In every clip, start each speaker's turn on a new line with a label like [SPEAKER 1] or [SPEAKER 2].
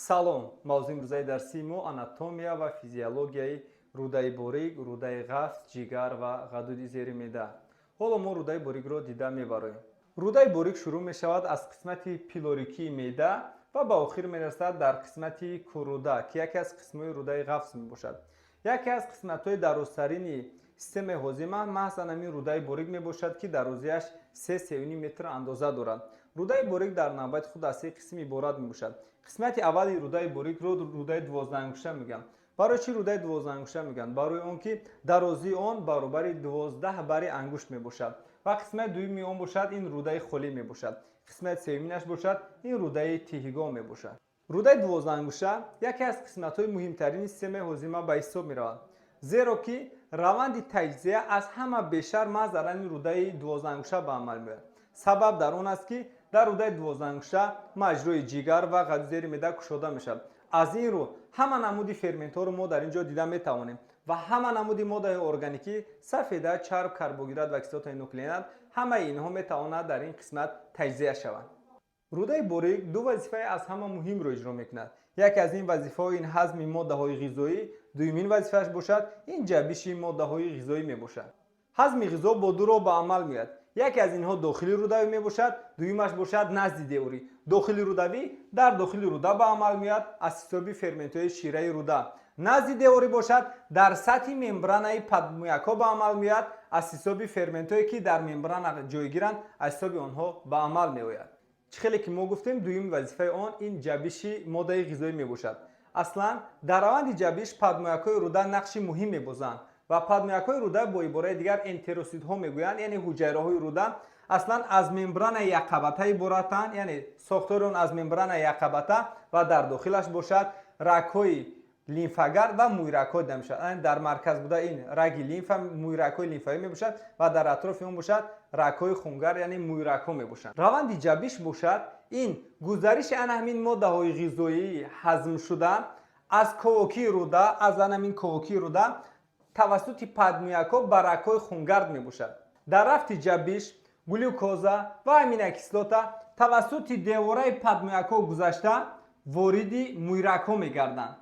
[SPEAKER 1] Салом! Мавзӯи имрӯзаи дарсии мо анатомия ва физиологияи рӯдаи борик, рӯдаи ғафс, ҷигар ва ғадуди зери меъда. Ҳоло мо рӯдаи борикро дида мебароем. Рӯдаи борик шурӯъ мешавад аз қисмати пилорикии меъда ва ба охир мерасад дар қисмати куррӯда, ки яке аз қисмҳои рӯдаи ғафс мебошад. Яке аз қисматҳои дарозтарини системаи ҳозима маҳз ҳамин рӯдаи борик мебошад, ки дарозиаш 3-3,5 метр андоза дорад. Рӯдаи борик дар навбати худ аз се қисм иборат мебошад. Қисмати аввали рӯдаи борикро рӯдаи 12-ангушта мегӯянд. Барои чӣ рӯдаи 12-ангушта мегӯянд? Барои он ки дарозии он баробари 12 бари ангушт мебошад. Ва қисмати дуюми он бошад, ин рӯдаи холӣ мебошад. Қисмати сеюминаш бошад, ин рӯдаи тиҳгон мебошад. Рӯдаи 12-ангушта яке аз қисматҳои муҳимтарини системаи ҳозима ба ҳисоб меравад, зеро ки раванди таҷзия аз ҳама бештар маҳз дар ҳамин рӯдаи 12-ангушта ба амал меояд. Сабаб дар он аст, ки дар рӯдаи 12-ангушта маҷрои ҷигар ва ғадуди зери меъда кушода мешавад. Аз ин рӯ ҳама намуди ферментҳоро мо дар ин ҷо дида метавонем ва ҳама намуди моддаҳои органикӣ: сафеда, чарб, карбогидрат ва кислотаи нуклеинат, ҳамаи инҳо метавонад дар ин қисмат таҷзия шаванд. Рӯдаи борик ду вазифаи аз ҳама муҳимро иҷро мекунад. Яке аз ин вазифаҳо ин ҳазми моддаҳои ғизоӣ, дуюмин вазифааш бошад, ин ҷабиши моддаҳои ғизоӣ мебошад. Ҳазми ғизо бо ду роҳ ба амал меояд. Яке аз инҳо дохили рӯдавӣ мебошад, дуюмаш бошад назди деворӣ. Дохили рӯдавӣ дар дохили рӯда ба амал меояд аз ҳисоби ферментҳои шираи рӯда. Назди деворӣ бошад, дар сатҳи мембранаи падмӯякҳо ба амал меояд, аз ҳисоби ферментҳое, ки дар мембрана ҷойгиранд, аз ҳисоби онҳо ба амал меояд. Чӣ хеле ки мо гуфтем, дуюми вазифаи он ин ҷабиши моддаи ғизоӣ мебошад. Аслан дар раванди ҷабиш падмӯякҳои рӯда нақши муҳим мебозанд ва падмӯякҳои рӯда бо ибораи дигар энтероситҳо мегӯянд, яъне ҳуҷайраҳои рӯда аслан аз мембранаи якқабата иборатанд, яъне сохтори он аз мембранаи якқабата ва дар дохилаш бошад рагҳои лимфагард ва мӯйрагҳо дида мешавад. Дар марказ буда ин раги лимфа, мӯйрагҳои лимфавӣ мебошад ва дар атрофи он бошад рагҳои хунгард, яъне мӯйрагҳо мебошанд. Раванди ҷабиш бошад, ин гузариши ана ҳамин моддаҳои ғизоии ҳазмшуда аз ковокии рӯда, аз ана ҳамин ковокии рӯда тавассути падмӯякҳо ба рагҳои хунгард мебошад. Дар рафти ҷабиш глюкоза ва аминокислота тавассути девораи падмӯякҳо гузашта, вориди мӯйрагҳо мегарданд.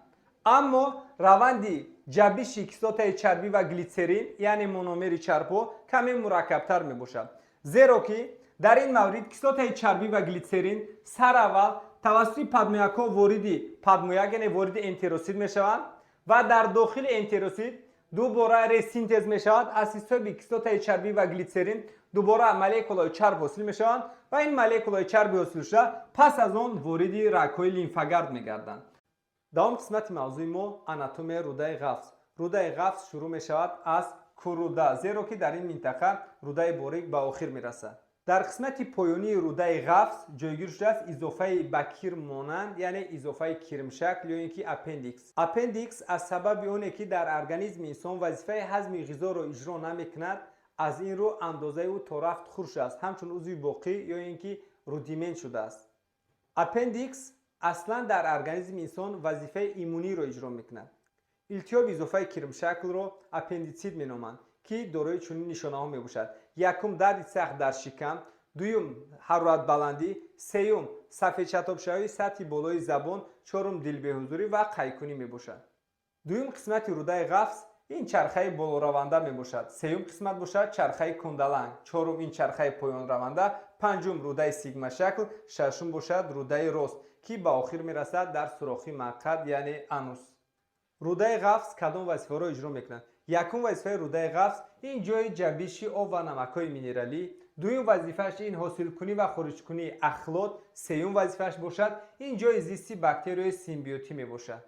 [SPEAKER 1] Аммо раванди ҷабиши кислотаи чарбӣ ва глитсерин, яъне мономери чарбҳо, каме мураккабтар мебошад, зеро ки дар ин маврид кислотаи чарбӣ ва глитсерин сараввал тавассути падмӯякҳо вориди падмӯяк, яъне вориди энтеросит мешаванд ва дар дохили энтеросит дубора ресинтез мешавад. Аз ҳисоби кислотаи чарбӣ ва глитсерин дубора молекулаи чарб ҳосил мешаванд ва ин молекулаи чарби ҳосилшуда пас аз он вориди рагҳои лимфагард мегарданд. Давом қисмати мавзӯи мо анатомияи рӯдаи ғафс. Рӯдаи ғафс шурӯъ мешавад аз куррӯда, зеро ки дар ин минтақа рӯдаи борик ба охир мерасад. Дар қисмати поёнии рӯдаи ғафс ҷойгир шудааст изофаи ба кирм монанд, яъне изофаи кирмшакл ё ин ки аппендикс. Аппендикс аз сабаби оне ки дар организми инсон вазифаи ҳазми ғизоро иҷро намекунад, аз ин рӯ андозаи ӯ то рафт хурд шудааст, ҳамчун узви боқӣ ё ин ки рудимент шудааст. Аппендикс аслан дар организми инсон вазифаи иммуниро иҷро мекунад. Илтиҳоби изофаи кирмшаклро аппендитсит меноманд, ки дорои чунин нишонаҳо мебошад: якум, дарди сахт дар шикам, дуюм, ҳароратбаландӣ, сеюм, сафедчатобшавии сатҳи болои забон, чорум, дилбеҳузурӣ ва қайкунӣ мебошад. Дуюм қисмати рӯдаи ғафс ин чархаи болораванда мебошад, сеюм қисмат бошад чархаи кундаланг, чорум ин чархаи поёнраванда, панҷум рӯдаи сигмашакл, шашум бошад рӯдаи рост, ки ба охир мерасад дар сурохи мақъад, яъне анус. Рӯдаи ғафс кадом вазифаҳоро иҷро мекунад? Якум вазифаи рӯдаи ғафс ин ҷои ҷабиши об ва намакҳои минералӣ, дуюм вазифааш ин ҳосилкунӣ ва хориҷкунии ахлот, сеюм вазифааш бошад ин ҷои зисти бактерияи симбиотӣ мебошад.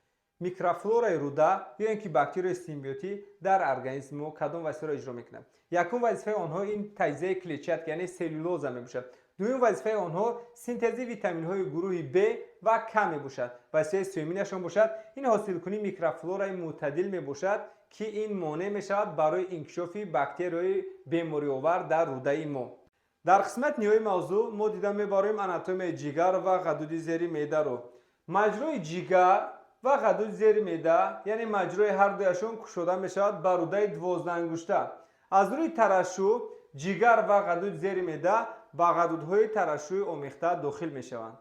[SPEAKER 1] Микрофлораи рӯда ё ин ки бактерияи симбиотӣ дар организми мо кадом вазифаро иҷро мекунад? Якум вазифаи онҳо ин таҷзияи клетчатка, яъне целлюлоза мебошад. Дуюм вазифаи онҳо синтези витаминҳои гурӯҳи Б ва К мебошад. Вазифаи сеюминашон бошад ин ҳосилкунии микрофлораи мӯътадил мебошад, ки ин монеъ мешавад барои инкишофи бактерияҳои бемориовар дар рӯдаи мо. Дар қисмати ниҳоии мавзӯъ мо дида мебароем анатомияи ҷигар ва ғадуди зери меъдаро. Маҷрои ҷигар ва ғадуди зери меъда, яъне маҷрои ҳардуяшон, кушода мешавад ба рӯдаи 12-ангушта. Аз рӯи тарашшӯ ҷигар ва ғадуди зери меъда ба ғадудҳои тарашшӯи омехта дохил мешаванд.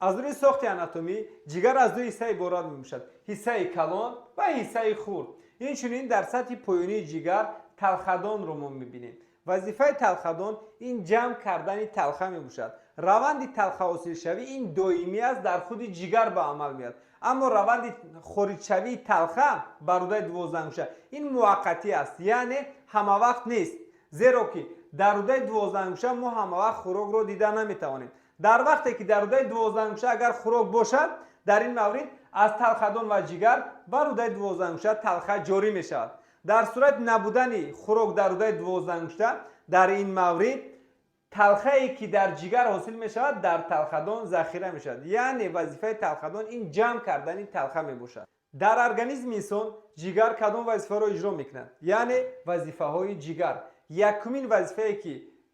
[SPEAKER 1] Аз рӯи сохти анатомӣ ҷигар аз ду ҳисса иборат мебошад: ҳиссаи калон ва ҳиссаи хурд. Инчунин дар сатҳи поёнии ҷигар талхадонро мо мебинем. Вазифаи талхадон ин ҷамъ кардани талха мебошад. Раванди талха ҳосилшавӣ ин доимӣ аст, дар худи ҷигар ба амал меояд, аммо раванди хориҷшавии талха ба рӯдаи дувоздаҳангушта ин муваққатӣ аст, яъне ҳамавақт нест, зеро ки дар рӯдаи дувоздаҳангушта мо ҳамавақт хӯрокро дида наметавонем. Дар вақте ки дар рӯдаи дувоздаҳангушта агар хӯрок бошад, дар ин маврид аз талхадон ва ҷигар ба рӯдаи дувоздаҳангушта талха ҷорӣ мешавад. Дар сурати набудани хӯрок дар рӯдаи дувоздаҳангушта, дар ин маврид талхае ки дар ҷигар ҳосил мешавад, дар талхадон захира мешавад, яъне вазифаи талхадон ин ҷамъ кардани талха мебошад. Дар организми инсон ҷигар кадом вазифаро иҷро мекунад, яъне вазифаҳои ҷигар? Якумин вазифае ки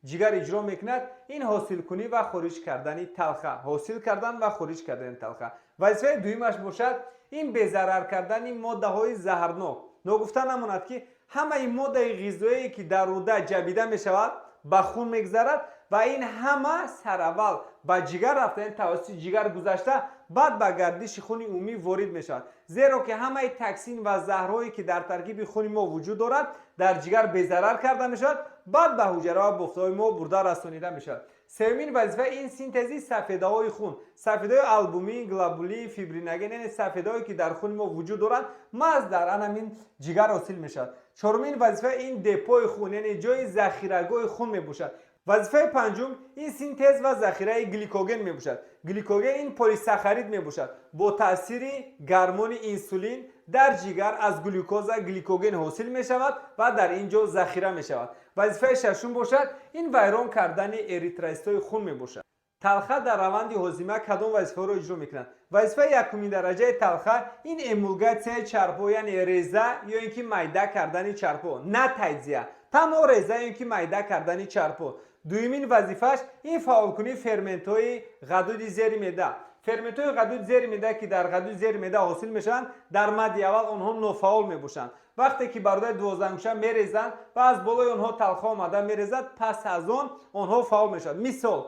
[SPEAKER 1] ҷигар иҷро мекунад, ин ҳосилкунӣ ва хориҷ кардани талха, ҳосил кардан ва хориҷ кардани талха. Вазифаи дуюмаш бошад, ин безарар кардани моддаҳои заҳрнок. Ногуфта намонад, ки ҳамаи моддаи ғизоие, ки дар рӯда ҷабида мешавад, ба хун мегузарад ва ин ҳама сараввал ба ҷигар рафта, яъне тавассути ҷигар гузашта, баъд ба гардиши хуни умумӣ ворид мешавад, зеро ки ҳамаи токсин ва заҳрҳое, ки дар таркиби хуни мо вуҷуд дорад, дар ҷигар безарар карда мешавад, баъд ба ҳуҷра ва бофтаҳои мо бурда расонида мешавад. Сеюмин вазифа ин синтези сафедаҳои хун, сафедаҳои албумин, глобулин, фибриноген, яъне сафедаҳое, ки дар хуни мо вуҷуд доранд, маҳз дар анамин ҷигар ҳосил мешавад. Чорумин вазифа ин депои хун, яъне ҷои захирагоҳи хун мебошад. Вазифаи панҷум ин синтез ва захираи гликоген мебошад. Гликоген ин полисахарид мебошад. Бо таъсири гормони инсулин дар ҷигар аз глюкоза гликоген ҳосил мешавад ва дар ин ҷо захира мешавад. Вазифаи шашум бошад, ин вайрон кардани эритроцитҳои хун мебошад. Талха дар раванди ҳозима кадом вазифаҳоро иҷро мекунад? Вазифаи якумин дараҷаи талха ин эмулгатсияи чарбҳо, яъне реза ё ин ки майда кардани чарбҳо, на таҷзия, танҳо реза ё ин ки майда кардани чарбҳо. Дуюмин вазифааш ин фаъолкунии ферментҳои ғадуди зери меъда. Ферментҳои ғадуди зери меъда, ки дар ғадуди зери меъда ҳосил мешаванд, дар мадди аввал онҳо нофаъол мебошанд. Вақте ки ба рӯдаи дувоздаҳангушта мерезанд ва аз болои онҳо талха омада мерезад, пас аз он онҳо фаъол мешаванд. Мисол,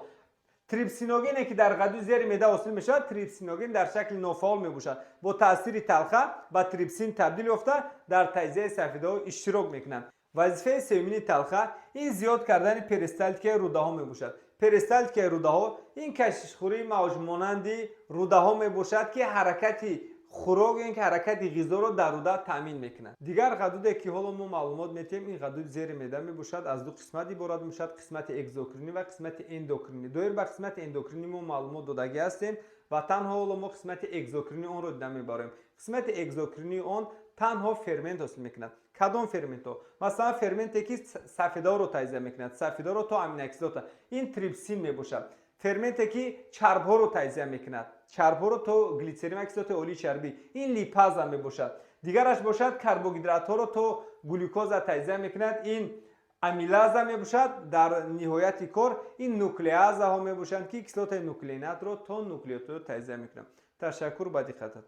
[SPEAKER 1] трипсиногене, ки дар ғадуди зери меъда ҳосил мешавад, трипсиноген дар шакли нофаъол мебошад, бо таъсири талха ба трипсин табдил ёфта, дар таҷзияи сафедаҳо иштирок мекунанд. Вазифаи сеюмини талха ин зиёд кардани перисталтикаи рӯдаҳо мебошад. Перисталтикаи рӯдаҳо ин кашишхӯрии мавҷмонанди рӯдаҳо мебошад, ки ҳаракати хӯрок ё ин ки ҳаракати ғизоро дар рӯда таъмин мекунад. Дигар ғадуде, ки ҳоло мо маълумот метиҳем, ин ғадуди зери меъда мебошад. Аз ду қисмат иборат мешавад: қисмати экзокринӣ ва қисмати эндокринӣ. Доир ба қисмати эндокринӣ мо маълумот додагӣ ҳастем ва танҳо ҳоло мо қисмати экзокринии онро дида мебарем. Қисмати экзокринии он танҳо фермент ҳосил мекунад. Кадом ферментҳо? Масалан, ферменте, ки сафедаҳоро таҷзия мекунад, сафедаҳоро то аминокислота, ин трипсин мебошад. Ферменте, ки чарбҳоро таҷзия мекунад, чарбҳоро то глитсерин ва кислотаи олии чарбӣ, ин липаза мебошад. Дигараш бошад, карбогидратҳоро то глюкоза таҷзия мекунад, ин амилаза мебошад. Дар ниҳояти кор ин нуклеазаҳо мебошанд, ки кислотаи нуклеинатро то нуклеотидро таҷзия мекунанд. Ташаккур ба диққататон.